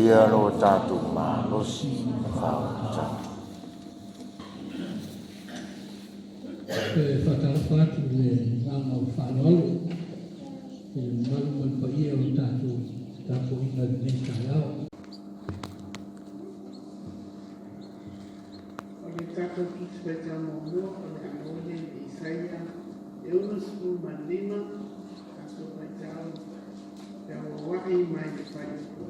Atua lo tatou malosi ma faaolataga. E faatalofa atu i le agaga o le faaaloalo i le mamalu ma le paia o le tatou tapuaiga i lenei taeao. O le tatou Tusi Faitau muamua o le a maua i le Isaia e 65, tatou faitau feauaua'i mai le fuaiupu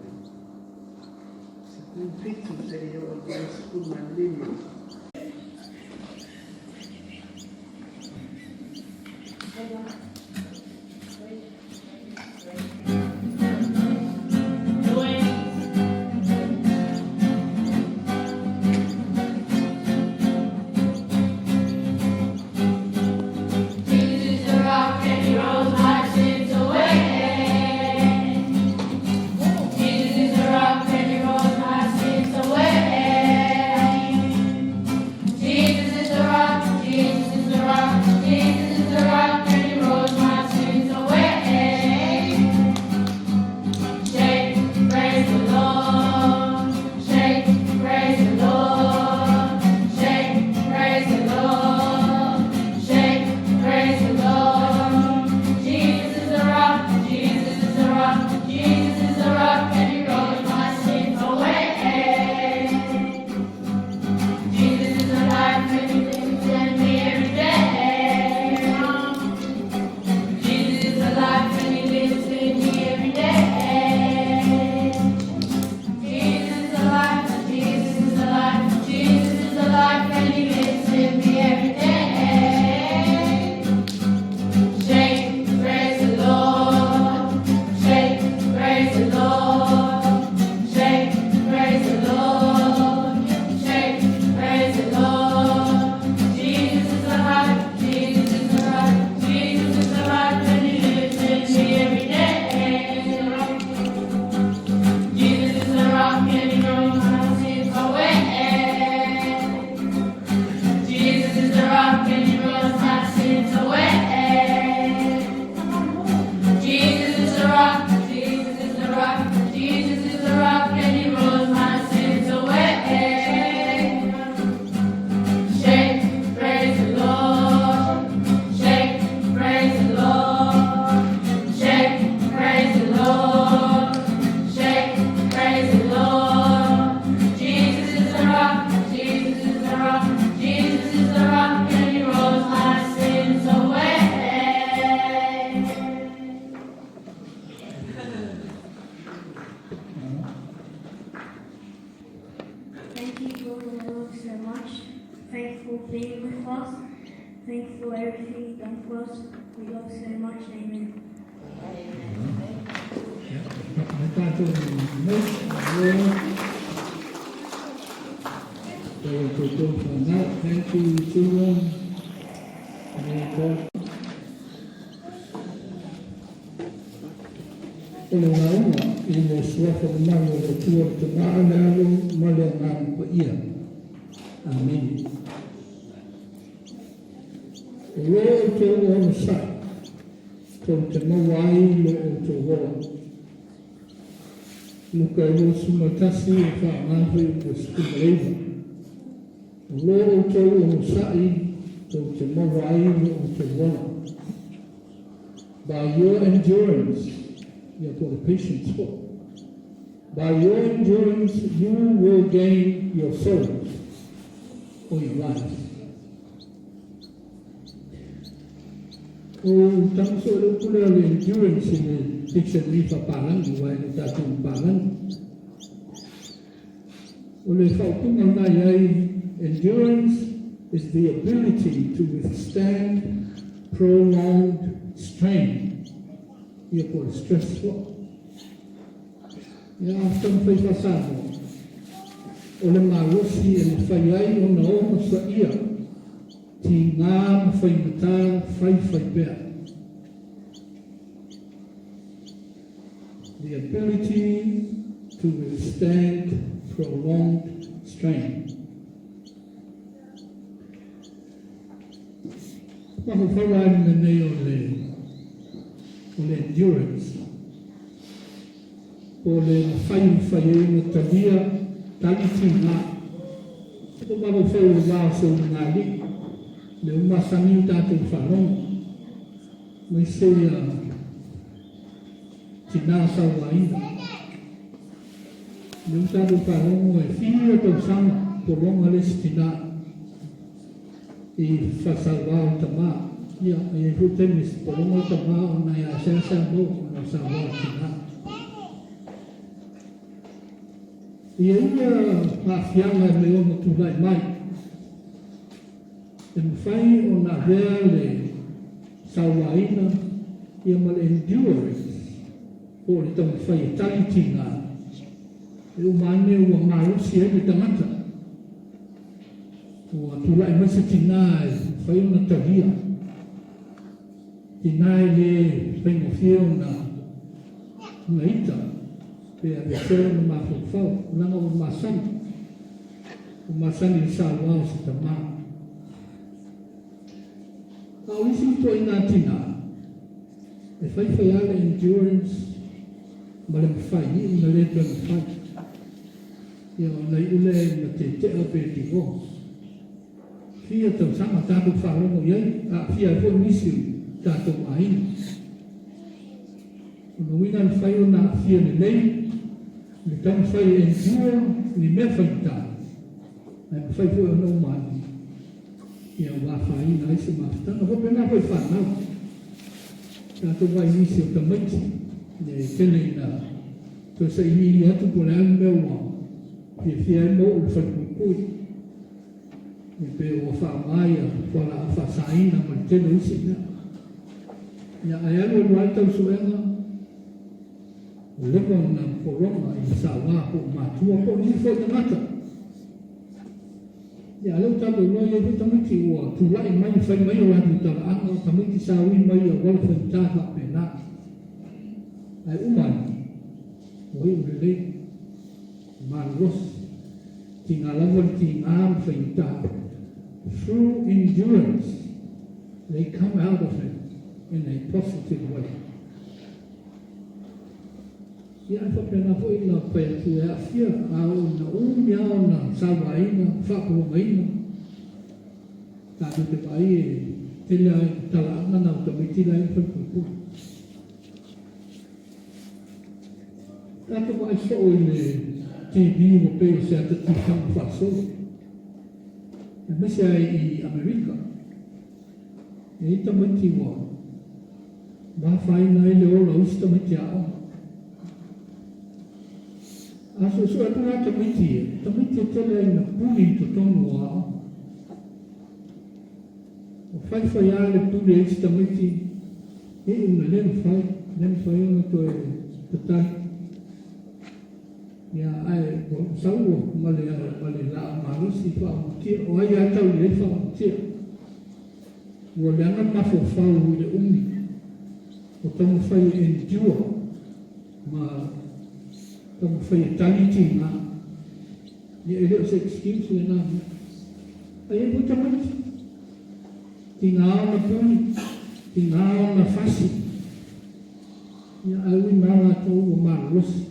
17 seia oo i le 25. Thank you, Lord, we love you so much. Thank you for being with us. Thank you for everything you've done for us. We love you so much. Amen. Le tatou Lord. Thank you, children. May God. O le lauga i le Suafa mamalu o le Atua le Tama, le Alo ma le Agaga Paia. Amene. O lo outou onosai, tou te maua ai lo outou ola. Luka e 21 e faaaoga foi o 19. O lo outou onosai, tou te maua ai lo outou ola. By your endurance, ia po o le patience foi. By your endurance you will gain your souls or your lives. O tago so le upu lea o le endurance i le dictionary faapalagi, aua e le o tatou ni palagi. O le faaupuga lena i ai, endurance is the ability to withstand prolonged strain, ia po o le stress foi. Ia, a taumafai faa-Samoa, o le malosi e mafai ai ona onosaia tigā ma faigata faifaipea. The ability to withstand prolonged strain. Mafaufau la i le mea nei o le, o le endurance. Po o le mafai e mafai ai ona talia tali tiga. Ua mafaufau i le va o Seuligalii, lea ua masani ona tatou faalogo, aemaise ia tina sauaina. Lea ua tatou faalogo e fia tausaga pologa le isi tina i faasauvao i tama. Ia, e i ai foi taimi e pologa le tama ona e aseasea maua ona o sauvao i tina. Ia ia aafiaga e mea ono tulai mai, e mafai ona avea le sauaina ia ma le endurance po o le taumafai e tali tiga, e uma ane ua malosi ai le tagata. Ua tulai mai se tina e mafai ona talia, tina e le faigofie ona ita pe aveesea lona mafaufau, leaga ua masani, ua masani i le saua o se tama. A o isi ituaiga tina, e faifai lava le endurance ma le mafai, iu ina le toe mafai. Ia ona iu lea ina tetea pe divorce. Fia tausaga tatou faalogo i ai, aafia ai foi nisi o tatou aiga. O lona uiga e mafai ona aafia lelei le taumafai e endure ni mea faigata, ae mafai foi ona uma ane ia ua afaina ai se mafutaga. Faapena foi i fanau, tatou vaai i nisi o tamaiti e tele ina toe sailiili atu po o le a le mea ua fiafia ai ma oo i le falepuipui, ia pe ua faaaoga ia fualaau faasaina ma le tele o isi mea. Ia ae alu alu lava le tau suega, ua leva ona pologa i saua po o matua po o nisi foi tagata. Ia a lea ua tatou iloa e i ai foi tamaiti ua tulai mai ma fai mai o latou talaaga, o tamaiti sa ui mai i auala faigata faapena. Ae uma ane, ua iu lelei, malolosi, tiga lava le tiga ma faigata. Through endurance, they come out of it in a positive way. Ia, e faapena foi ona fai atu e aafia a oo ina umi lava ona sauaina, faapologaina. Tatou te vaai e tele lava ina talaaga na o tamaiti la e i le falepuipui. Tatou vaai soo i le TV ua pei o se ata tifaga faasolo, aemaise ai i Amerika. E i ai tamaiti ua afaina ai le ola o isi tamaiti aoga. A suesue atu la tamaiti ia, tamaiti e tele ai ina puli i totonu o aoga. Ua faifai lava le pule a isi tamaiti, iu ina le mafai, le mafai ona toe tatali. Ia, ae ua sau ua ma le, ma le laau malosi faaumutia. O ai lava tau i ai faaumutia? Ua leaga le mafaufau i le umi o taumafai e endure ma taumafai e tali tiga. Ia, e le o se excuse lena mea. Ae i ai foi tamaiti, tiga ona puni, tiga ona fasi. Ia, ae ui mai latou ua malolosi,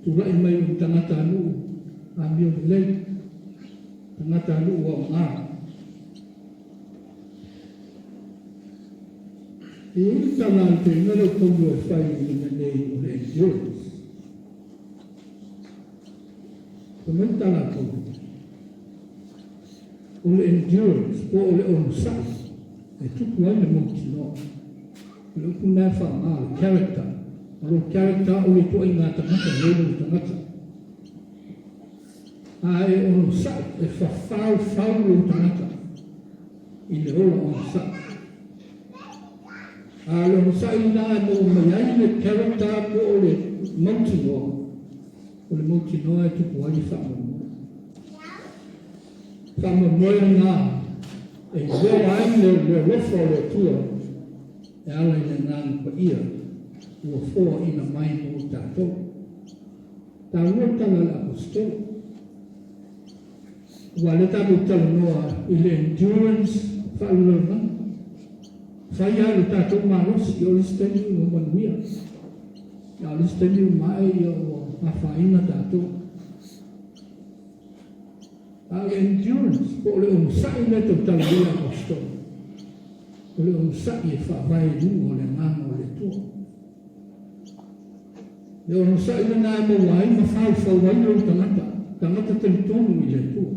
tulai mai o ni tagatanuu amio lelei, tagatanuu aoga. E i ai le tala a le toeaina lea o Paulo e fai i le mea nei o le endurance. Fai mai le tala a Paulo, o le endurance po o le onosai e tupu ai le mautinoa. O le upu lena e faaaoga, o le character. O lou character o le ituaiga tagata, le lou tagata. A e onosai, e fafaufau lou tagata i le ola onosai. A o le onosai lena e maua mai ai le character po o le mautinoa, o le mautinoa e tupu ai le faamoemoe. Faamoemoe lena e iloa ai le alofa o le Atua e ala i le Agaga Paia ua foaina mai mo i tatou. Taua le tala a le Aposetolo. Aua o lea tatou te talanoa i le endurance faalulalumana. Fai lava lo tatou malosi, o le isi taimi ua manuia. A o le isi taimi ua maea ia ua afaina tatou. A o le endurance po o le onosai lea e tautala ai le Aposetolo, o le onosai e faavae i luga o le Agaga o le Atua. Le onosai lena e maua ai ma faufau ai lou tagata, tagata talitonu i le Atua.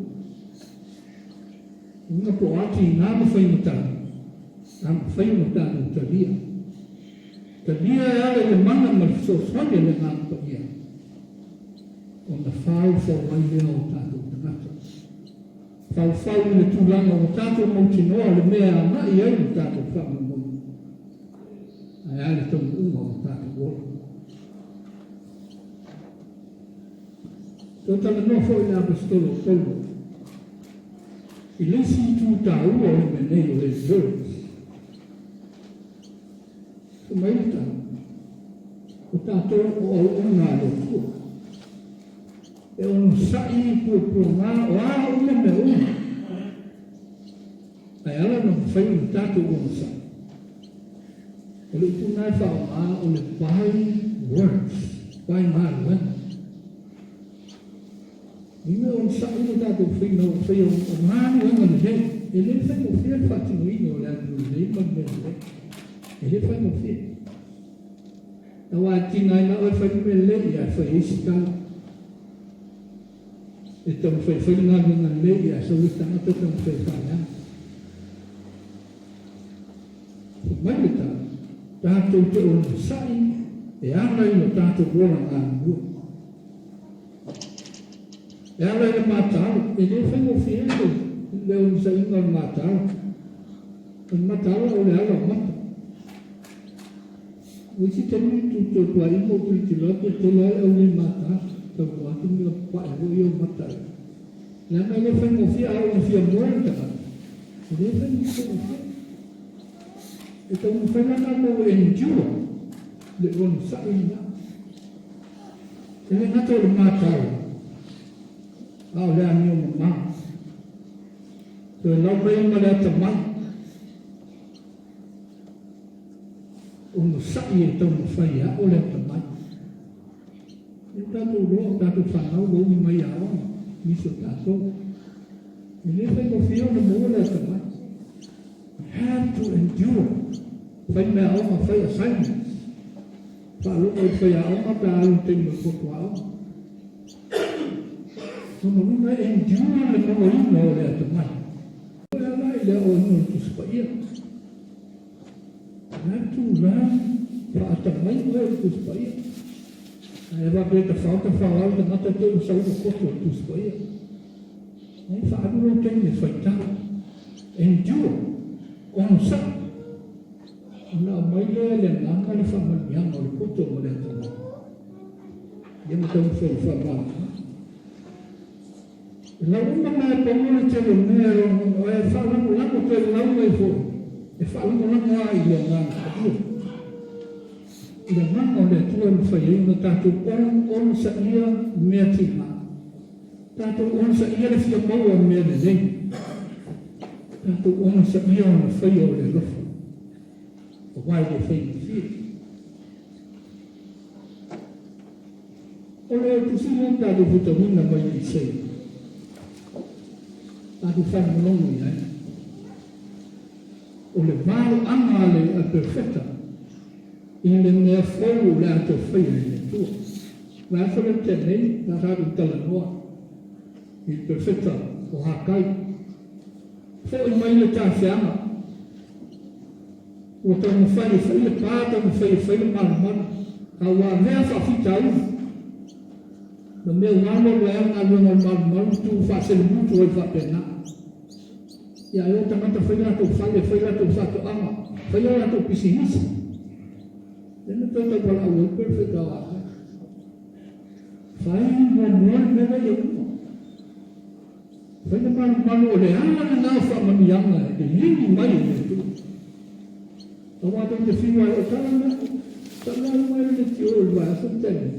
Uiga po o a tiga ma faigata, a mafai ona tatou talia. Talia e ala i le mana ma le fesoasoani a le Agaga Paia, ona faufau ai lea o tatou tagata. Faufau i le tulaga ua tatou mautinoa le mea e agai ai le tatou faamoemoe, ae a le taunuuga o tatou ola. Toe talanoa foi le Aposetolo o Paulo i le isi itu taua o le mea nei o le endurance. Fai mai le tala, o tatou o auauna a le Atua. E onosai i puapuaga o a uma mea uma. Ae ala ona mafai ona tatou onosai. O le upu lena e faaaoga o le by works, by galuega. I mea onosai le tatou faina o faia o galuega lelei, e le faigofie le faatinoina o le amio lelei ma le mea lelei. E le faigofie. Aua e tiga ai na oe fai le mea lelei, ia e fai ai si tala. E taumafai e fai le galuega lelei, ia e sau le tagata taumafai e faaleaga. Fai mai le tala, tatou te onosai e ala i lo tatou ola galulue. E ala i le mataala, e le faigofie le le onosaiga o le mataala. O le mataala o le ala o mata. O isi taimi tu toe tuai ma ou tilotilo atu e tele lava le au le mataala, taunuu atu mea papae foi ia o mata ia. Leaga e le faigofie, a oo ina fia moe le tagata, e le faigofie. E taumafai la tatou e endure le onosai lena. E le gata o le mataala, a o le amio mama. Toe lau mai ma le atamai. Onosai e taumafai e ao le atamai. E tatou iloa o tatou fanau ua umi mai aoga, nisi o tatou. E le faigofie ona maua le atamai. You have to endure. Fai meaaoga, fai assignments. Faalogo i le faiaoga pe a alu i le taimi o le poto aoga. Lona uiga e endure le mauaina o le atamai. E ala i le aoaina o le Tusi Paia. You have to learn faatamai oe i le Tusi Paia. Ae faapea e tafao tafao lava le tagata te i ua sau ua poto i le Tusi Paia. Ai faaalu lou taimi e faitau. Endure. Onosai. Ona aumai lea le agaga le faamanuiaga o le poto ma le atamai. Ia ma taumafai e faamalamalama. E lau uma mai e Paulo le tele o mea e faalagolago toe lau mai foi, e faalagolago lava i le Agaga Paia. I le Agaga o le Atua e mafai ai ona tatou onosaia mea tiga. Tatou onosaia le fia maua o mea lelei. Tatou onosaia ona faia o le alofa. Aua e le faigofie. O le tusi lea tatou faitauina mai le Isaia, tatou faalogologo i ai, o le valoaga a le Perofeta i le mea fou o le a toe faia e le Atua. O le aso lea na tea nei, na tatou talanoa i le Perofeta o Hakai. Foi mai le tafeaga, ua taumafai e fai le pa, taumafai e fai le malumalu, a ua avea faafitauli. Ma mea ua alualu ai lava le galuega o le malumalu, tu faaselemutu ai faapena. Ia ae o tagata fai latou fale, fai latou faatoaga, fai a latou pisinisi. Lea na toe taualaau ai Perofeta o Hakai. Fai muamua le mea lea ia uma. Fai le malumalu o le ala lena o faamanuiaga e lili mai e le Atua. Aua tou te fiu ai o tala na, tala mai le tio o le vaiaso le taimi.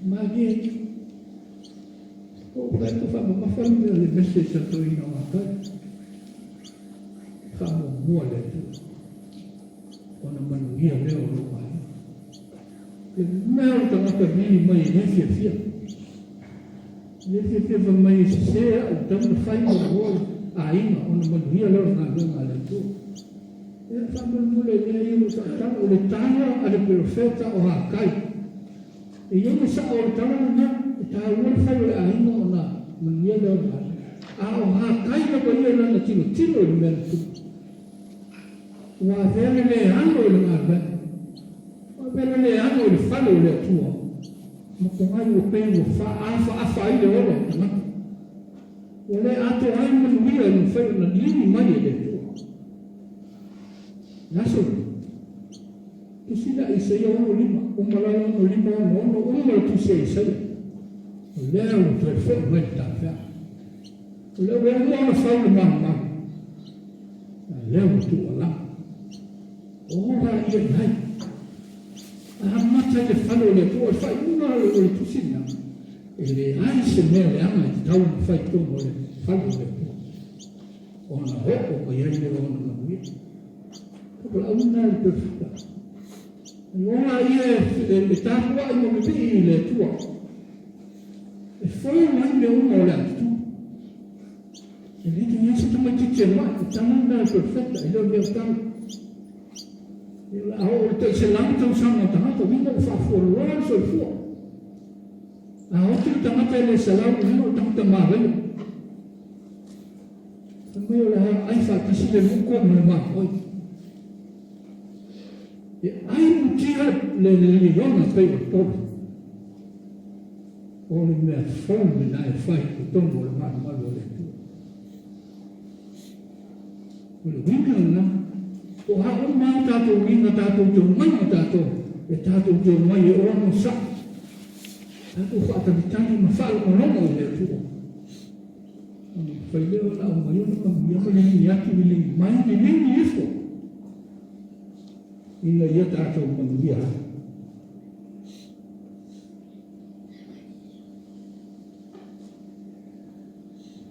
Malie. O fai atu faamamafa le mea le message a toeaina o Hakai. Faamuamua le Atua. Ona manuia lea o lou aiga. Le mea o le tagata vili mai e le fiafia. E le fiafia fai mai e sese au, tau na fai muamua le aiga ona manuia lea o le galuega a le Atua. Ia faamolemole i mea ia ua tautala, o le tala a le perofeta o Hakai. E i ai le sao o le tala lena, e taua le fai o le aiga ona manuia lea o le galuega. A o Hakai lava ia i lana tilotilo i le mea na tupu. Ua avea le le alo i le galuega. Ua avea le le alo i le fale o le Atua, ma togai ua pei ua faaafaafa ai le ola o tagata. Ua le atoa ai manuia i mafai ona lili mai e le Atua. Le aso lenei, tusi lea Isaia 65, uma lalo 65, 66, uma le tusi a Isaia. O lea ua toe foi mai le tafeaga. O lea ua uma ona fau le malumalu. A lea ua tuualalo. Ola ia i ai. Amata i le fale o le Atua, o le faaiuga o le tusi lena, e leai se mea leaga e tatau ona fai i totonu o le fale o le Atua, ona oo mai ai lea o ona manuia. O valaauina lena e le perofeta. E ola ia e tapuai ma vivii i le Atua, e fou ai mea uma o le a tutupu. E le te i ai se tamaitiiti e mai, o tala lena e perofeta, e le o le mea o tala. E o le a oo i le tai 100 tausaga o tagata, uiga ua faafualoa le soifua. A oti le tagata e le 100, uiga o le tagata manaia. Fai mai o le a ai faatasi le luko ma le mamoe. E ai mutia le liliona pei o le polo. O le mea fou lena e fai i totonu o le malumalu o le Atua. O le uiga lena, o a uma a tatou uiga tatou te omai ma tatou, e tatou te omai e onosai, tatou faatalitali ma faalogologo i le Atua. Ona mafai lea ona aumai ona manuia ma liligi atu, liligi mai, liligi ifo, ina ia tatou manuia ai.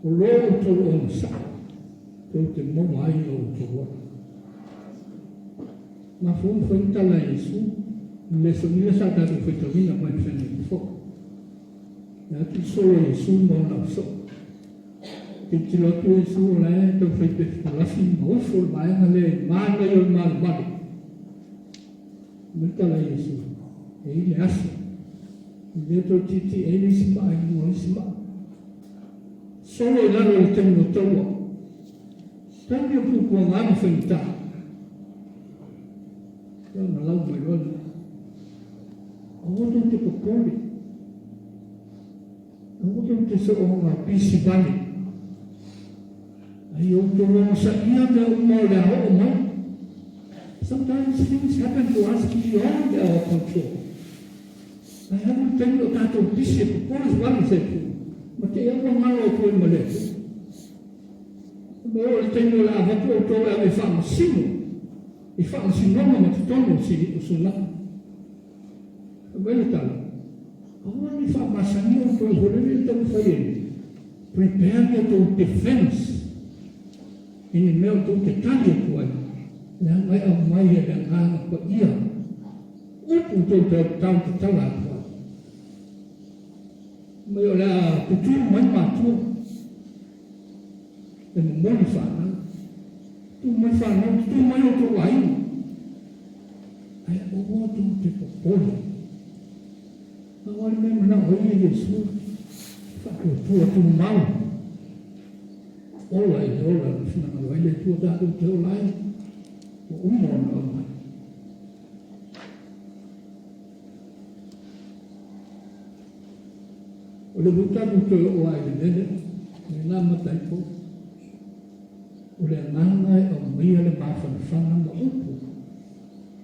O lo outou onosai, tou te maua ai lo outou ola. Mafua ona fai ni tala a Iesu i le sonia sa tatou faitauina mai le feagaiga fou. E atu le solo a Iesu ma ona ausoo. Tilotilo atu Iesu o la e tau fai pefutalafi ma ufo le vaega lea i manaia o le malumalu. Mai tala a Iesu, E i le aso, i le toe tietie ai le isi maa i luga o le isi maa. Solo i lalo i le taimi o taua. Taimi o puapuaga ma faigata. Ia ona lau mai loa lea. Aua tou te popole. Aua tou te soonga pisi vale. A ia outou onosaia mea uma o le a oo mai. Sometimes things happen to us beyond our control. Ae alu le taimi o tatou pisi e popole vale se Atua, ma te i ua galo atu ai ma le Atua. Ma oo le taimi o le a avatu outou e ave e faamasino i faamasinoga ma totonu o sulai. Fai mai le tala, Aua ne i faamasani outou i holele le taumafai e prepare ni a outou defense i ni mea outou te tali atu ai, leaga e aumai e le Agaga Paia upu outou te tau tatala atu ai. Fai mai o le a tutū mai matua e momoli fanau, tutū mai fanau, tutū mai outou aiga. Ae aua tou te popole. Pau lava le mea e manao ai ia Iesu, e faatuatua tumau. Ola i le ola na finagalo ai le Atua tatou te ola ai, ua uma ona aumai. O le ua tatou toe oo lava i le mea lea, lea na amata ai Paul. O le agaga e aumaia le mafanafana ma upu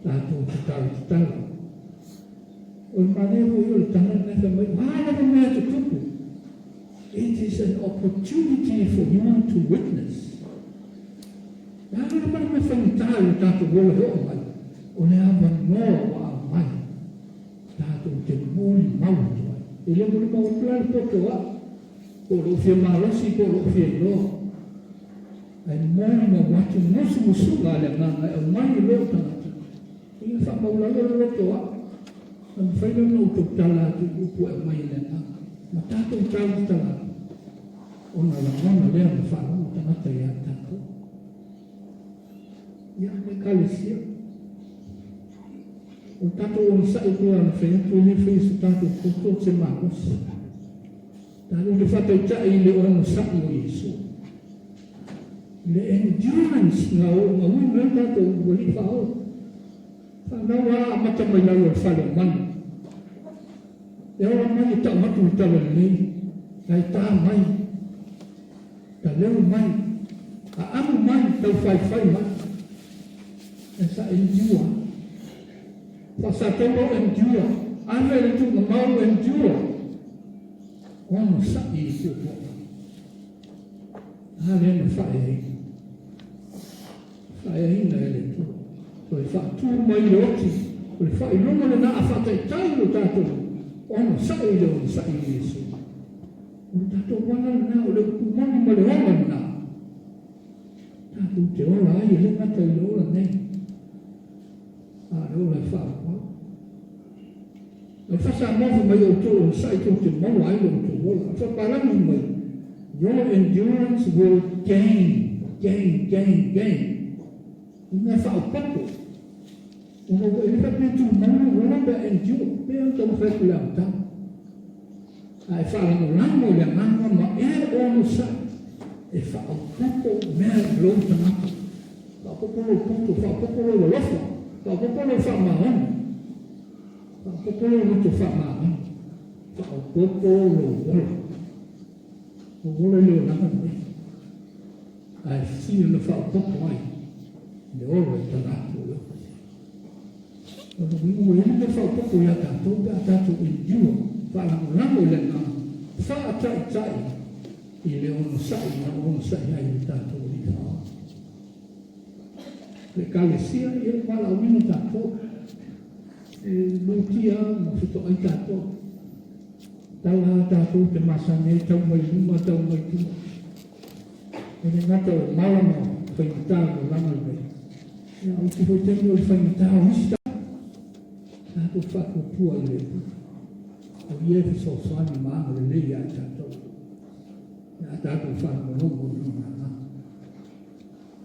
tatou te tautatala. O le manaia foi o le tala lena fai mai, o a lava mea e tutupu, it is an opportunity for you to witness. E a lava le mea faigata i lo tatou ola e oo mai, o le avanoa ua aumai tatou te molimau atu ai. E le molimau atu la le poto au, po o lou fia malosi po o lou fia iloa. Ae molimau atu musumusuga a le Agaga e aumai i lou tagata, ia faamaulalo le loto au. Na mafai lea ona ou tautala atu i upu e aumai e le Agaga, ma tatou tautatala atu, ona lagona lea na faalogo tagata ia tatou. Ia, le Ekalesia, o le tatou onosai pei ona fai atu e le faia e se tatou poto se malosi. Tatou te faataitai i le onosai o Iesu. Le endurance na ui mai tatou ua lii faaola. Fanau a amata mai lalo o le fale o manu. E ola mai e tau atu le tala lelei, ae ta mai, taleu mai, aamu mai, taufaifai mai. E sa endure. Faasatauro endure. Ave le tuugamau endure. Onosai i puapuaga. A lea na faaeaina. Faaeaina e le Atua. Toe faatu mai le oti, o le faailoga lena a faataitai lo tatou onosai i le onosai i Iesu. O le tatou ala lena, o le upu moni ma le ola lena. Tatou te ola ai e le gata i le ola nei, a o le ola e faaauau. O le faa-Samoa fai mai outou onosai tou te maua ai lo outou ola. O le faapalagi fai mai, Your endurance will gain, gain, gain, gain. O mea faaopoopo. Ona ua e le faapea tumau lou ola pe a endure, pei ona taumafai atu i le amataga. A e faalagolago i le agaga ma e onosai, e faaopoopo mea i lou tagata. Faaopoopo lou poto, faaopoopo lou alofa, faaopoopo lou faamaoni. Faaopoopo lou loto faamamalu. Faaopoopo lou ola. Lou ola i le olaga lenei. Ae sili ona faaopoopo ai le ola i tala atu o le ola. O le uiga ua i ai le mea faaopoopo ia tatou pe a tatou endure, faalagolago i le agaga, faataitai i le onosai na onosai ai le tatou Alii Faaola. Le Ekalesia, ia e valaauina tatou. E lutia ma fetoai tatou. Tala a tatou te masani ai tau mai luma tau mai tua. E le gata o mala ma faigata o le olaga lenei. Ia o isi foi taimi o le faigata o isi tagata. Tatou faatuatua i le Atua. O ia e fesoasoani ma agalelei ia i tatou. Pe a tatou faalogologo i lona agaga.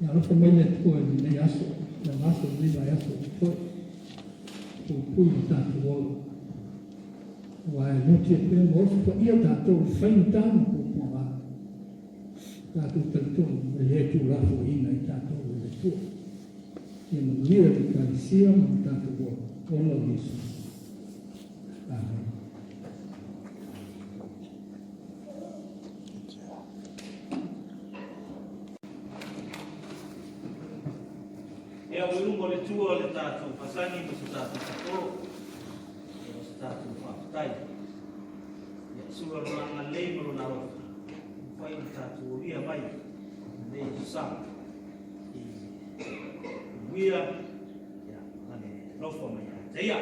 Ia alofa mai le Atua i lenei aso, lana aso lenei vaiaso o totoe. Puipui lo tatou ola. Aua e lotia pea ma osofaia tatou i faigata ma puapuaga. Tatou talitonu e le tuulafoaiina i tatou e le Atua. Ia manuia le Ekalesia ma lo tatou ola, ona o Iesu. Amen. E au i luma o le Atua le tatou fasani ma se tatou tatolo, ia ma se tatou faafetai. Ia sula lona agalelei ma lona alofa, ua mafai ona tatou aulia mai lenei aso sa i manuia, ia, ma le alofa mai ia te ia.